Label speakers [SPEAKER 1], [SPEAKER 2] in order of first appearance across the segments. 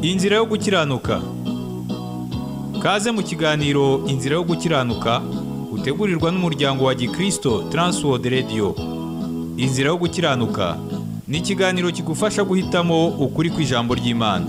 [SPEAKER 1] Inzira yo gukiranuka. Kaze mu kiganiro Inzira yo gukiranuka utegurirwa n'umuryango wa Gikristo Transworld Radio. Inzira yo gukiranuka ni ikiganiro kigufasha guhitamo ukuri kw'ijambo ry'Imana.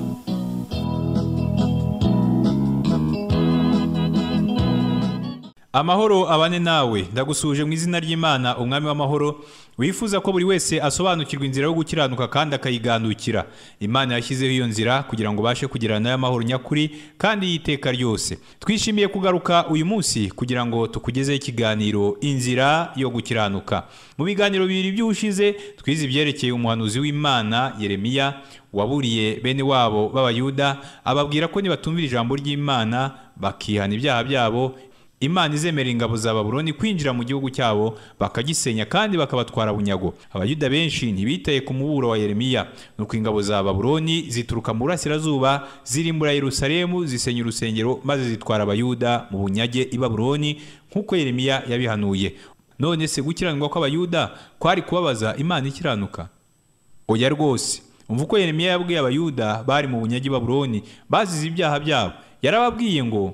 [SPEAKER 1] Amahoro abane nawe, ndagusuje mu izina ry'Imana umwami w'amahoro, wifuza ko buri wese asobanukirwa inzira yo gukiranuka kandi akayigandukira. Imana yashyizeho iyo nzira kugira ngo bashe kugirana nayo amahoro nyakuri kandi y'iteka ryose. Twishimiye kugaruka uyu munsi kugira ngo tukugezeho ikiganiro Inzira yo gukiranuka. Mu biganiro bibiri by'ushize twize ibyerekeye umuhanuzi w'Imana Yeremiya waburiye bene wabo b'Abayuda, ababwira ko nibatumvira ijambo ry'Imana bakihana ibyaha byabo, Imana izemera ingabo za Babuloni kwinjira mu gihugu cyabo bakagisenya kandi bakabatwara bunyago. Abayuda benshi ntibitaye ku muburo wa Yeremiya, nuko ingabo za Babuloni zituruka mu burasirazuba zirimbura Yerusalemu, zisenya urusengero maze zitwara Abayuda mu bunyage i Babuloni nk'uko Yeremiya yabihanuye. None se gukiranirwa kw'Abayuda kwari kubabaza Imana ikiranuka? Oya rwose. Umva uko Yeremiya yabwiye Abayuda bari mu bunyage i Babuloni bazize ibyaha byabo. Yarababwiye ngo: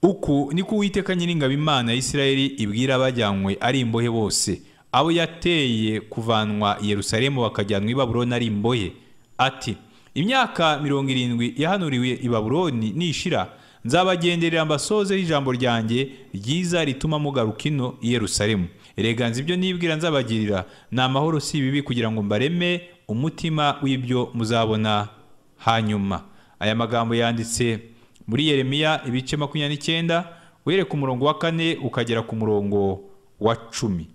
[SPEAKER 1] uku niko Uwiteka Nyiringabo Imana ya Isirayeli ibwira abajyanywe ari imbohe bose, abo yateye kuvanwa i Yerusalemu bakajyanwa i Babuloni ari imbohe, ati: imyaka 70 yahanuriwe i Babuloni nishira, nzabagenderera mbasozeho ijambo ryanjye ryiza rituma mugaruka ino i Yerusalemu. Erega nzi ibyo nibwira nzabagirira, ni amahoro si ibibi, kugira ngo mbareme umutima w'ibyo muzabona hanyuma. Aya magambo yanditse muri Yeremiya ibice 29, uhereye ku murongo wa 4 ukagera ku murongo wa 10.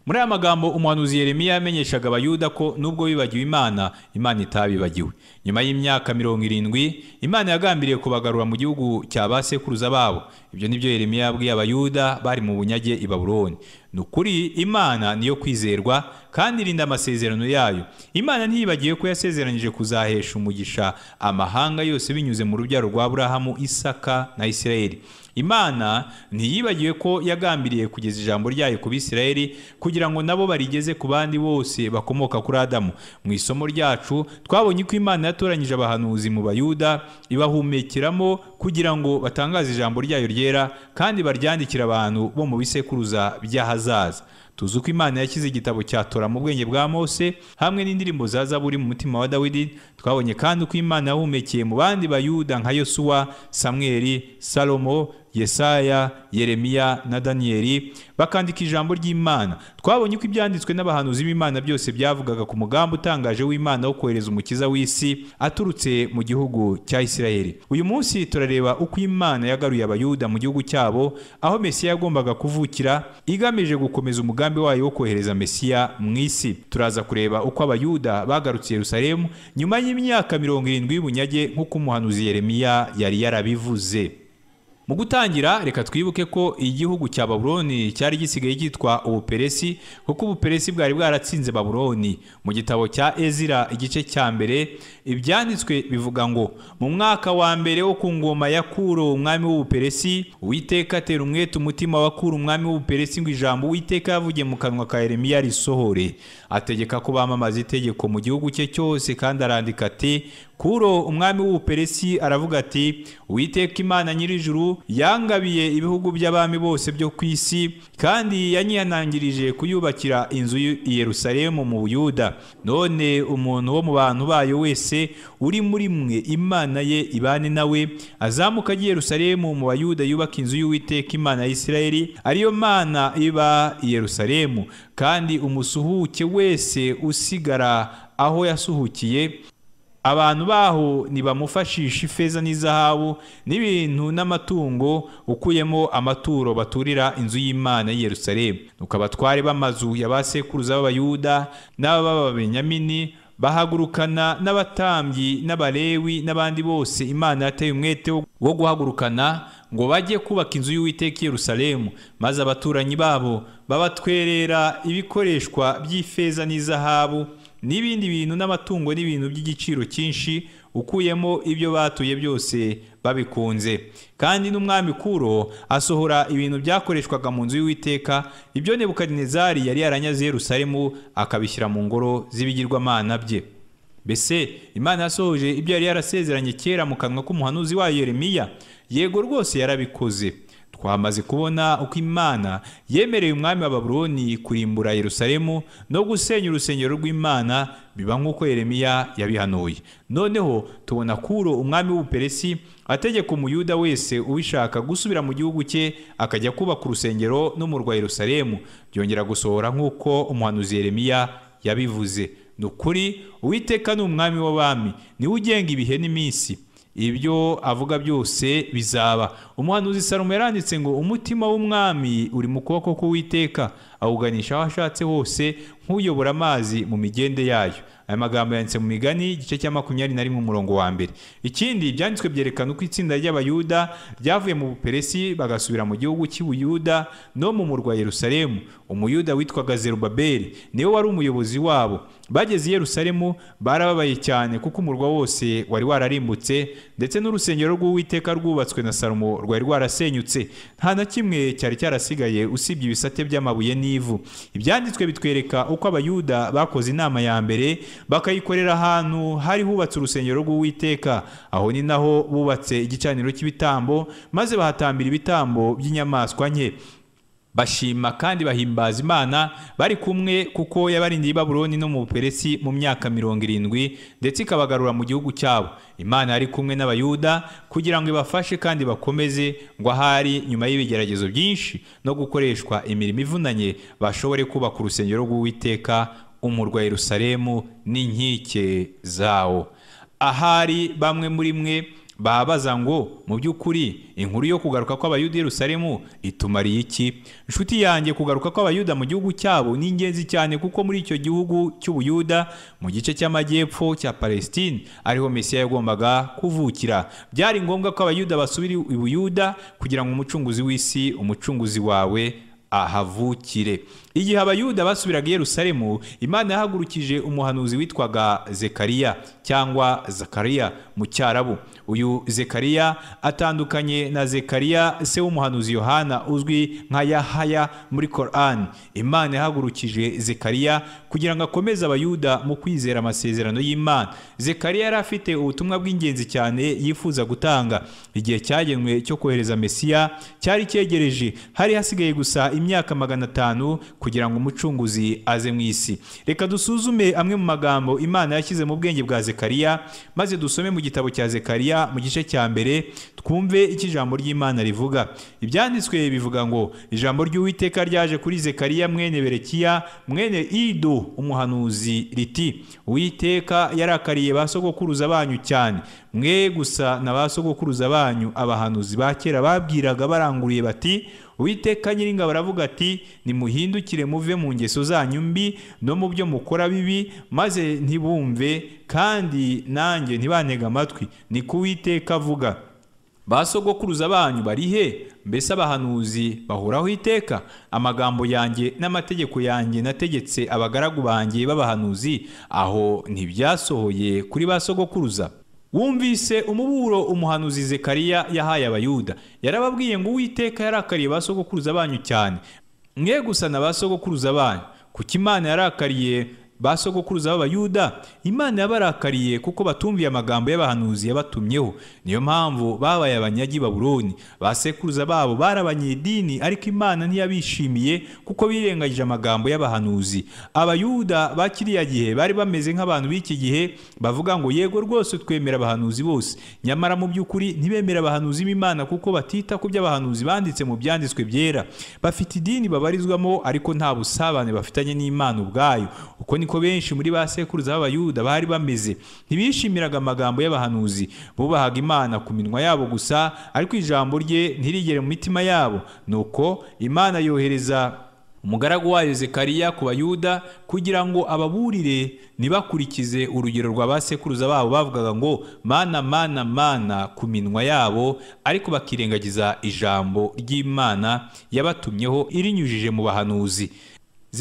[SPEAKER 1] Muri aya magambo umuhanuzi Yeremiya yamenyeshaga Abayuda ko nubwo bibagiwe Imana, Imana itabibagiwe. Nyuma y'imyaka 70 Imana yagambiriye kubagarura mu gihugu cya basekuruza babo. Ibyo nibyo Yeremiya yabwiye Abayuda bari mu bunyage i Babuloni. Nukuri Imana niyo kwizerwa kandi irinda amasezerano yayo. Imana ntiyibagiwe ko yasezeranyije kuzahesha umugisha amahanga yose binyuze mu rubyaro rwa Aburahamu, Isaka na Isirayeli. Imana ntiyibagiwe ko yagambiriye kugeza ijambo ryayo ku Bisirayeli kugira ngo nabo barigeze ku bandi bose bakomoka kuri Adamu. Mu isomo ryacu twabonye ko Imana yatoranyije abahanuzi mu Bayuda ibahumekeramo kugira ngo batangaze ijambo ryayo ryera kandi baryandikira abantu bo mu bisekuruza by'ahazaza. Tuzi ko Imana yashyize igitabo cya Tora mu bwenge bwa Mose hamwe n'indirimbo za Zaburi mu mutima wa Dawidi. Twabonye kandi ko Imana yahumekeye mu bandi Bayuda nka Yosuwa, Samweli, Salomo, Yesaya, Yeremiya na Daniyeli bakandika ijambo ry'Imana. Twabonye ko ibyanditswe n'abahanuzi b'Imana byose byavugaga ku mugambi utangaje w'Imana wo kohereza umukiza w'isi aturutse mu gihugu cya Isirayeli. Uyu munsi turareba uko Imana yagaruye Abayuda mu gihugu cyabo aho Mesiya yagombaga kuvukira, igamije gukomeza umugambi wayo wo kohereza Mesiya mu isi. Turaza kureba uko Abayuda bagarutse Yerusalemu nyuma y'imyaka 70 y'ubunyage nk'uko umuhanuzi Yeremiya yari yarabivuze. Mu gutangira reka twibuke ko igihugu cya Babuloni cyari gisigaye cyitwa Ubuperesi, kuko Ubuperesi bwari bwaratsinze Babuloni. Mu gitabo cya Ezira igice cya 1 ibyanditswe bivuga ngo: mu mwaka wa mbere wo ku ngoma ya Kuro umwami w'Ubuperesi, Uwiteka atera umwete umutima wa Kuro umwami w'Ubuperesi ngo ijambo Uwiteka yavugiye mu kanwa ka Yeremiya risohore. Ategeka ko bamamaza itegeko mu gihugu cye cyose, kandi arandika ati: Kuro umwami w'Ubuperesi aravuga ati: Uwiteka Imana nyir'ijuru yangabiye ibihugu by'abami bose byo ku isi, kandi yanyihanangirije kuyubakira inzu i Yerusalemu mu Buyuda. None umuntu wo mu bantu bayo wese uri muri mwe Imana ye ibane nawe, azamuka ajye i Yerusalemu mu Bayuda yubaka inzu y'Uwiteka Imana ya Isirayeli, ariyo Mana iba i Yerusalemu. Kandi umusuhuke wese usigara aho yasuhukiye, abantu baho nibamufashisha ifeza n'izahabu n'ibintu n'amatungo, ukuyemo amaturo baturira inzu y'Imana y'i Yerusalemu. Nuko abatware b'amazu ya basekuruza b'Abayuda n'ab'Ababenyamini bahagurukana n'abatambyi n'Abalewi n'abandi bose Imana yateye umwete wo guhagurukana ngo bajye kubaka inzu y'Uwiteka i Yerusalemu. Maze abaturanyi babo babatwerera ibikoreshwa by'ifeza n'izahabu n'ibindi bintu n'amatungo n'ibintu by'igiciro cyinshi, ukuyemo ibyo batuye byose babikunze. Kandi n'umwami Kuro asohora ibintu byakoreshwaga mu nzu y'Uwiteka, ibyo Nebukadinezari yari yaranyaze Yerusalemu akabishyira mu ngoro z'ibigirwamana bye. Mbese Imana yasohoje ibyo yari yarasezeranye kera mu kanwa k'umuhanuzi wayo Yeremiya? Yego rwose yarabikoze. Twamaze kubona uko Imana yemereye umwami wa Babuloni kurimbura Yerusalemu no gusenya urusengero rw'Imana, biba nk'uko Yeremiya yabihanuye. Noneho tubona Kuro umwami w'Ubuperesi ategeka umuyuda wese ubishaka gusubira mu gihugu cye akajya kubaka urusengero n'umurwa Yerusalemu. Byongera gusohora nk'uko umuhanuzi Yeremiya yabivuze. Ni ukuri Uwiteka ni umwami w'abami, niwe ugenga ibihe n'iminsi, ibyo avuga byose bizaba. Umuhanuzi Salomo yaranditse ngo umutima w'umwami uri mu kuboko k'Uwiteka, awuganisha aho ashatse hose nk'uyobora amazi mu migende yayo. Aya magambo yanditse mu Migani igice cya 21 umurongo wa 1. Ikindi ibyanditswe byerekana uko itsinda ry'Abayuda ryavuye mu Buperesi bagasubira mu gihugu cy'Ubuyuda no mu murwa Yerusalemu. Umuyuda witwaga Zerubabeli niwe wari umuyobozi wabo. Bageze i Yerusalemu barababaye cyane kuko umurwa wose wari wararimbutse, ndetse n'urusengero rw'Uwiteka rwubatswe na Salomo rwari rwarasenyutse. Nta na kimwe cyari cyarasigaye usibye ibisate by'amabuye n'ivu. Ibyanditswe bitwereka uko Abayuda bakoze inama ya mbere bakayikorera ahantu hari hubatse urusengero rw'Uwiteka. Aho ni naho bubatse igicaniro cy'ibitambo, maze bahatambira ibitambo by'inyamaswa nke. Bashima kandi bahimbaza Imana bari kumwe, kuko yabarindiye Babuloni no mu Buperesi mu myaka 70, ndetse ikabagarura mu gihugu cyabo. Imana yari kumwe n'Abayuda kugira ngo ibafashe kandi bakomeze, ngo ahari nyuma y'ibigeragezo byinshi no gukoreshwa imirimo ivunanye bashobore kubaka urusengero rw'Uwiteka, umurwa Yerusalemu n'inkike zawo. Ahari bamwe muri mwe babaza ngo mu by'ukuri inkuru yo kugaruka kw'Abayuda Yerusalemu itumariye iki? Inshuti yanjye, kugaruka kw'Abayuda mu gihugu cyabo ni ingenzi cyane, kuko muri icyo gihugu cy'Ubuyuda mu gice cy'amajyepfo cya Palestine ariho Mesiya yagombaga kuvukira. Byari ngombwa ko Abayuda basubira i Buyuda kugira ngo umucunguzi w'isi, umucunguzi wawe, ahavukire. Igihe Abayuda basubiraga i Yerusalemu, Imana yahagurukije umuhanuzi witwaga Zekariya cyangwa Zakariya mu Cyarabu. Uyu Zekariya atandukanye na Zekariya se w'umuhanuzi Yohana uzwi nka Yahaya muri Koran. Imana yahagurukije Zekariya kugira ngo akomeze Abayuda mu kwizera amasezerano y'Imana. Zekariya yari afite ubutumwa bw'ingenzi cyane yifuza gutanga. Igihe cyagenwe cyo kohereza Mesiya cyari cyegereje, hari hasigaye gusa imyaka 500 kugira ngo umucunguzi aze mu isi. Reka dusuzume amwe mu magambo Imana yashyize mu bwenge bwa Zekariya, maze dusome mu gitabo cya Zekariya mu gice cya 1, twumve icyo ijambo ry'Imana rivuga. Ibyanditswe bivuga ngo ijambo ry'Uwiteka ryaje kuri Zekariya mwene Berekiya mwene Ido umuhanuzi riti: Uwiteka yarakariye ba sogokuruza banyu cyane, mwe gusa na ba sogokuruza banyu abahanuzi ba kera babwiraga baranguriye bati: Uwiteka Nyiringabo aravuga ati nimuhindukire muve mu ngeso zanyu mbi no mu byo mukora bibi, maze ntibumve kandi nanjye ntibantega amatwi. Ni ko Uwiteka avuga. Ba sogokuruza banyu bari he? Mbese abahanuzi bahoraho iteka? Amagambo yanjye n'amategeko yanjye nategetse abagaragu banjye b'abahanuzi, aho ntibyasohoye kuri ba sogokuruza? Wumvise umuburo umuhanuzi Zekariya yahaye Abayuda. Yarababwiye ngo Uwiteka yarakariye ba sogokuruza banyu cyane, mwe gusa na ba sogokuruza banyu. Kuki Imana yarakariye ba sogokuruza b'Abayuda? Imana yabarakariye kuko batumviye amagambo y'abahanuzi yabatumyeho. Niyo mpamvu babaye abanyagi Babuloni. Ba sekuruza babo barabanyedini, ariko Imana ntiyabishimiye kuko birengagije amagambo y'abahanuzi. Abayuda ba kiriya gihe bari bameze nk'abantu b'iki gihe bavuga ngo yego rwose twemera abahanuzi bose, nyamara mu by'ukuri ntibemera abahanuzi b'Imana kuko batita ku by'abahanuzi banditse mu byanditswe byera. Bafite idini babarizwamo ariko nta busabane bafitanye n'Imana ubwayo. Uko niko benshi muri ba sekuruza b'Abayuda bari bameze. Ntibishimiraga amagambo y'abahanuzi, bubahaga Imana ku minwa yabo gusa, ariko ijambo rye ntirigere mu mitima yabo. Nuko Imana yohereza umugaragu wayo Zekariya ku Bayuda kugira ngo ababurire ntibakurikize urugero rwa ba sekuruza babo bavugaga ngo mana mana mana ku minwa yabo, ariko bakirengagiza ijambo ry'Imana yabatumyeho irinyujije mu bahanuzi.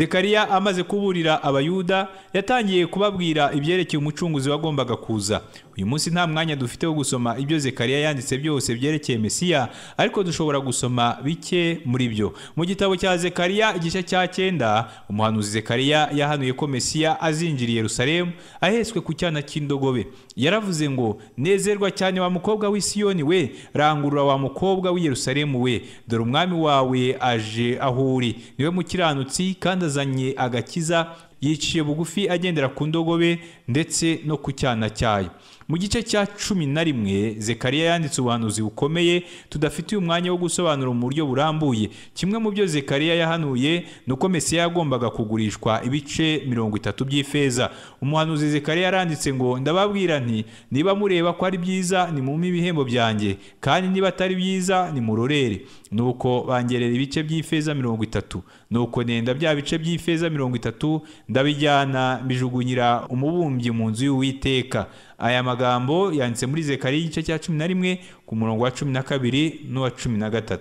[SPEAKER 1] Zekariya amaze kuburira Abayuda yatangiye kubabwira ibyerekeye umucunguzi wagombaga kuza. Uyu munsi nta mwanya dufite wo gusoma ibyo Zekariya yanditse byose byerekeye Mesiya, ariko dushobora gusoma bike muri byo. Mu gitabo cya Zekariya igice cya 9, umuhanuzi Zekariya yahanuye ko Mesiya azinjira i Yerusalemu ahetswe ku cyana cy'indogobe. Yaravuze ngo: "Nezerwa cyane wa mukobwa w'i Siyoni we, rangurura wa mukobwa w'i Yerusalemu we, dore umwami wawe aje aho uri, niwe mukiranutsi kandi azanye agakiza, yiciye bugufi agendera ku ndogobe ndetse no ku cyana cyayo." Mu gice cya 11 Zekariya yanditse ubuhanuzi bukomeye tudafitiye umwanya wo gusobanura mu buryo burambuye. Kimwe mu byo Zekariya yahanuye ni uko Mesiya yagombaga kugurishwa ibice 30 by'ifeza. Umuhanuzi Zekariya yaranditse ngo: "Ndababwira nti niba mureba ko ari byiza nimumpe ibihembo byanjye, kandi niba atari byiza nimurorere." Nuko bangerera ibice by'ifeza 30. Nuko nenda bya bice by'ifeza 30 ndabijyana mbijugunyira umubumbyi mu nzu y'Uwiteka. Aya magambo yanditse muri Zekariya igice cya 11 ku murongo wa 12 n'uwa 13.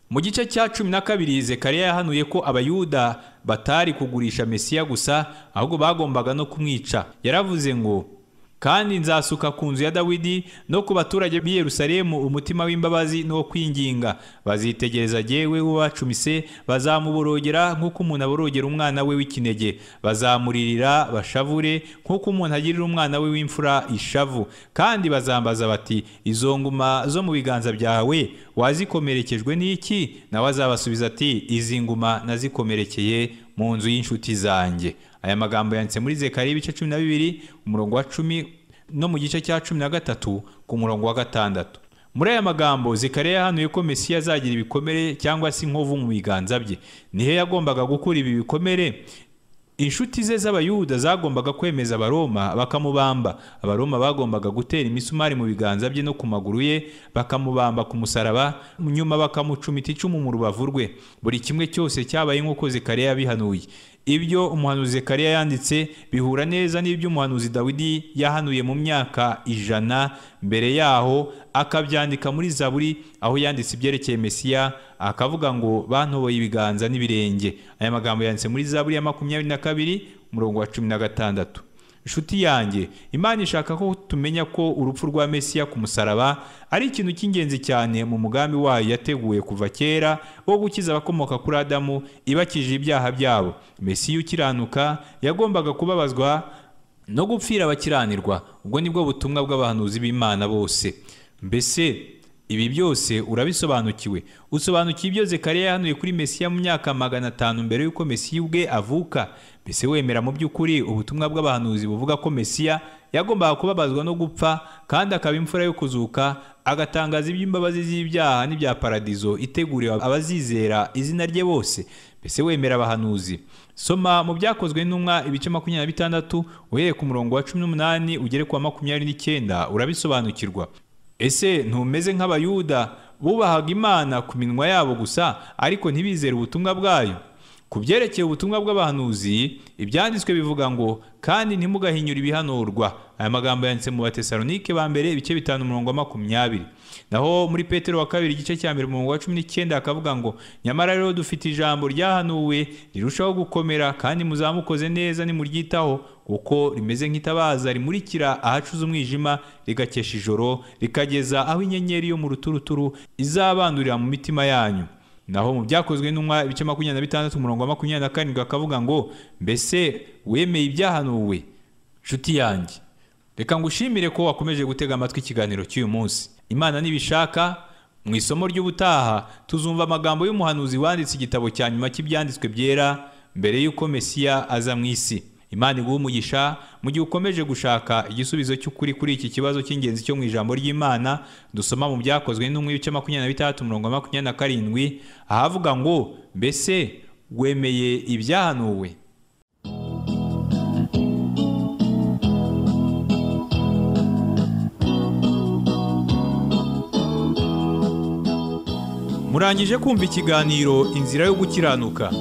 [SPEAKER 1] Mu gice cya 12 Zekariya yahanuye ko Abayuda batari kugurisha Mesiya gusa, ahubwo bagombaga no kumwica. Yaravuze ngo: "Kandi nzasuka ku nzu ya Dawidi no ku baturage b'i Yerusalemu umutima w'imbabazi n'uwo kwinginga. Bazitegereza jyewe ubacumise, bazamuborogera nk'uko umuntu aborogera umwana we w'ikinege, bazamuririra bashavure nk'uko umuntu agirira umwana we w'imfura ishavu. Kandi bazambaza bati: izo nguma zo mu biganza byawe wazikomerekejwe n'iki? Nawe azabasubiza ati: izi nguma nazikomerekeye mu nzu y'inshuti zanjye." Aya magambo yanditse muri Zekariya ibice 12 umurongo wa 10 no mu gice cya 13 ku murongo wa 6. Muri aya magambo Zekariya yahanuye ko Mesiya azagira ibikomere cyangwa se inkovu mu biganza bye. Nihe yagombaga gukura ibi bikomere? Inshuti ze z'Abayuda zagombaga kwemeza Abaroma bakamubamba. Abaroma bagombaga gutera imisumari mu biganza bye no ku maguru ye, bakamubamba ku musaraba, nyuma bakamucumita icumu mu rubavu rwe. Buri kimwe cyose cyabaye nk'uko Zekariya yabihanuye. Ibyo umuhanuzi Zekariya yanditse bihura neza n'ibyo umuhanuzi Dawidi yahanuye mu myaka 100 mbere yaho, akabyandika muri Zaburi aho yanditse ibyerekeye Mesiya akavuga ngo: "Bantoboye ibiganza n'ibirenge." Aya magambo yanditse muri Zaburi ya 22 umurongo wa 16. Inshuti yanjye, Imana ishaka ko tumenya ko urupfu rwa Mesiya ku musaraba ari ikintu cy'ingenzi cyane mu mugambi wayo yateguye kuva kera wo gukiza abakomoka kuri Adamu ibakije ibyaha byabo. Mesiya ukiranuka yagombaga kubabazwa no gupfira abakiranirwa. Ubwo nibwo butumwa bw'abahanuzi b'Imana bose. Mbese ibi byose urabisobanukiwe? Usobanukiwe ibyo Zekariya yahanuye kuri Mesiya mu myaka 500 mbere y'uko Mesiya ubwe avuka? Mbese wemera mu by'ukuri ubutumwa bw'abahanuzi buvuga ko Mesiya yagombaga kubabazwa no gupfa kandi akaba imfura yo kuzuka, agatangaza iby'imbabazi z'ibyaha n'ibya paradizo iteguriwe abazizera izina rye bose? Mbese wemera abahanuzi? Soma mu Byakozwe n'Intumwa ibice 26 uhereye ku murongo wa 18 ugere ku wa 29, urabisobanukirwa. Ese ntumeze nk'Abayuda bubahaga Imana ku minwa yabo gusa, ariko ntibizere ubutumwa bwayo? Ku byerekeye ubutumwa bw'abahanuzi, ibyanditswe bivuga ngo: "Kandi ntimugahinyure ibihanurwa." Aya magambo yanditse mu Batesalonike ba mbere ibice 5 umurongo wa 20. Naho muri Petero wa kabiri igice cya 1 umurongo wa 19 akavuga ngo: "Nyamara rero dufite ijambo ryahanuwe rirushaho gukomera, kandi muzamukoze neza nimuryitaho, kuko rimeze nk'itabaza rimurikira ahacuze umwijima, rigakesha ijoro, rikageza aho inyenyeri yo mu ruturuturu izabandurira mu mitima yanyu." Naho mu Byakozwe n'Intumwa ibice 26 umurongo wa 27 akavuga ngo: "Mbese wemeye ibyahanuwe?" Nshuti yanjye, reka ngushimire ko wakomeje gutega amatwi ikiganiro cy'uyu munsi. Imana nibishaka, mu isomo ry'ubutaha tuzumva amagambo y'umuhanuzi wanditse igitabo cya nyuma cy'ibyanditswe byera mbere y'uko Mesiya aza mu isi. Imana iguhe umugisha mu gihe ukomeje gushaka igisubizo cy'ukuri kuri iki kibazo cy'ingenzi cyo mu ijambo ry'Imana dusoma mu Byakozwe n'Intumwa ibice 26 umurongo wa 27, ahavuga ngo: "Mbese wemeye ibyahanuwe?" Murangije kumva ikiganiro Inzira yo Gukiranuka.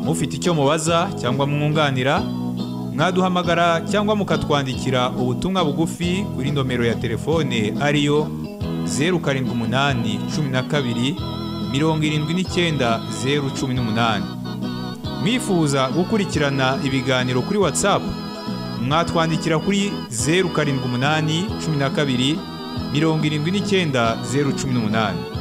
[SPEAKER 1] Mufite icyo mubaza cyangwa mwunganira, mwaduhamagara cyangwa mukatwandikira ubutumwa bugufi kuri nomero ya telefone ariyo 078 12 79 018. Mwifuza gukurikirana ibiganiro kuri WhatsApp, mwatwandikira kuri 078 12 79 018.